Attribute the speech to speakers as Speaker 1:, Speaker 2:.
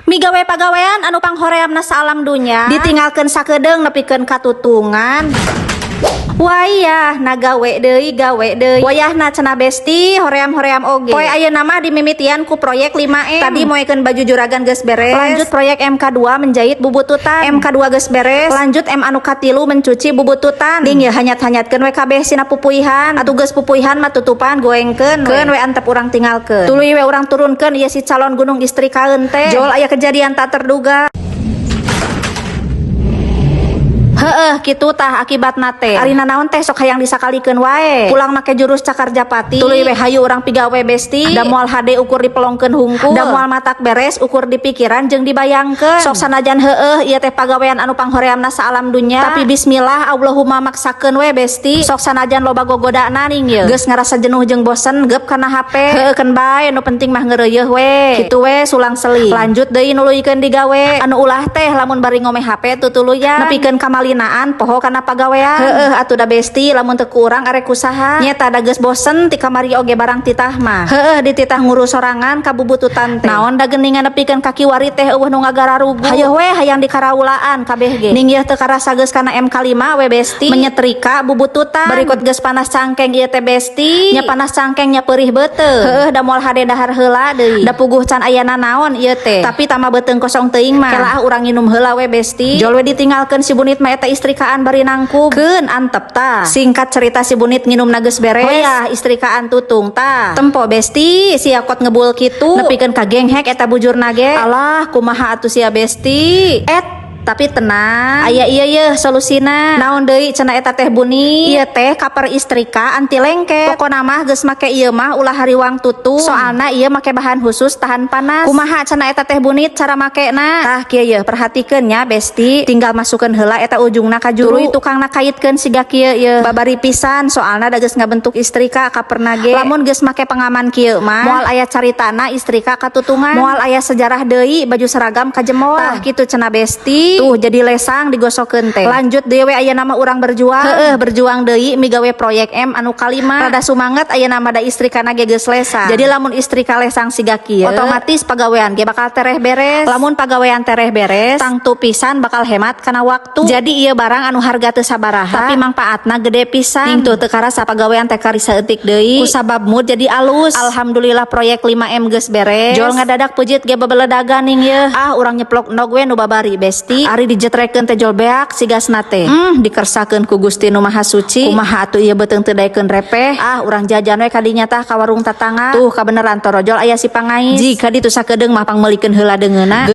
Speaker 1: Migawe pagawean anu panghoreamna saalam dunya ditinggalkeun sakedeung nepikeun katutungan. Wayah na gawe deui, gawe deui. Wayahna cenah, Besti, hoream-hoream oge. Poe ayeuna mah dimimitian ku proyek 5M. Tadi moekeun baju juragan geus beres. Lanjut proyek MK2 menjahit bubututan. MK2 geus beres. Lanjut M anu katilu mencuci bubututan. Ding ya hanyat-hanyatkeun we kabeh sina pupuihan. Atuh geus pupuihan mah tutupan goengkeun. Keun we antep urang tinggalkeun. Tuluy we urang turunkeun ieu si calon gunung istrikaeun teh. Jol aya kejadian tak terduga. Heeh, kitu tah akibatna teh. Ari nanaon teh sok hayang disakalikeun wae. Pulang make jurus cakar japati. Tuluy we hayu urang pigawe, Besti. Da moal hade ukur dipelongkeun hungkul. Da moal matak beres ukur dipikiran jeung dibayangkeun. Sok sanajan heueuh ieu teh pagawean anu panghoreamna saalam dunya. Tapi bismillah Allahumma maksakeun we, Besti. Sok sanajan loba gogodana ning ye. Geus ngarasa jenuh jeung bosen gep kana HP. Heueuh, keun bae, nu penting mah ngeureuyeuh we. Kitu we sulang seling. Lanjut deui nuluykeun digawe. Anu ulah teh lamun bari ngome HP tutuluyan. Nepikeun kamalinaan poho kana pagawean. Heueuh atuh da, Besti, lamun teu ku urang arek kusaha? Nyeta da geus bosen ti kamari oge barang titah mah. Heueuh, dititah ngurus sorangan kabubututan teh. Naon da geuningan nepikeun ka kiwari teh euweuh nu ngagararugu. Hayoh we hayang dikaraulaan kabeh ge. Ning yeuh teu karasa geus kana MK5 we, Besti. Menyetrika bubututan. Berikut geus panas cangkeng ieu teh, Besti. Nya panas cangkeng nya perih beuteung. Heueuh, da moal hade dahar heula deui. Da puguh can aya nanaon ieu teh. Tapi tama beuteung kosong teuing mah. Kela ah urang nginum heula we, Besti. Jol we ditinggalkeun si bunit mah eta istrikaan bari nangkub. Keun antep tah. Singkat cerita si bunit nginum geus beres. Hoyah istrikaan tutung tah. Tempo, Besti, sia kot ngebul kitu. Nepikeun ka genghek eta bujurna ge. Alah, kumaha atuh sia, Besti? Et tapi tenang, aya iya ye solusina. Naon deui cenah eta teh buni? Ieu teh cover istrika anti lengket. Pokona mah geus make ieu mah ulah hariwang tutung. Soalna ieu make bahan khusus tahan panas. Kumaha cenah eta teh bunit cara makena? Tah kieu ye, perhatikeun nya, Besti. Tinggal masukkeun heula eta ujungna ka juru. Tuluy tukangna kaitkeun siga kieu ye. Babari pisan soalna da geus ngabentuk istrika kaperna ge. Lamun geus make pengaman kieu mah moal aya caritana istrika katutungan. Moal aya sejarah deui baju seragam kajemor. Tah kitu cenah, Besti. Tuh jadi lesang digosokeun teh. Lanjut deui we aya nama urang berjuang. Heueuh, berjuang deui migawe proyek M anu kalima. Rada sumanget aya nama da istrikana ge geus lesang. Jadi lamun istrika lesang siga kieu, otomatis pagawean ge bakal tereh beres. Lamun pagawean tereh beres, tangtu pisan bakal hemat kana waktu. Jadi ieu barang anu harga teu sabaraha, tapi mangpaatna gede pisan. Ning tuh teu karasa pagawean teh kari saeutik deui. Kusabab mood jadi alus. Alhamdulillah proyek 5M geus beres. Jol ngadadak peujeut ge bebeledagan ning ye. Ah, urang nyeplok endog we nu babari, Besti. Ari dijetrekeun teh jol beak sigasna teh. Dikersakeun ku Gusti Nu Maha Suci. Kumaha atuh ieu beuteung teu daekeun repeh. Ah, urang jajan we kadinya tah ka warung tatangga. Tuh kabeneran torojol aya si pangais. Jika ditu sakedeung mah pangmeulikeun heula deungeunna.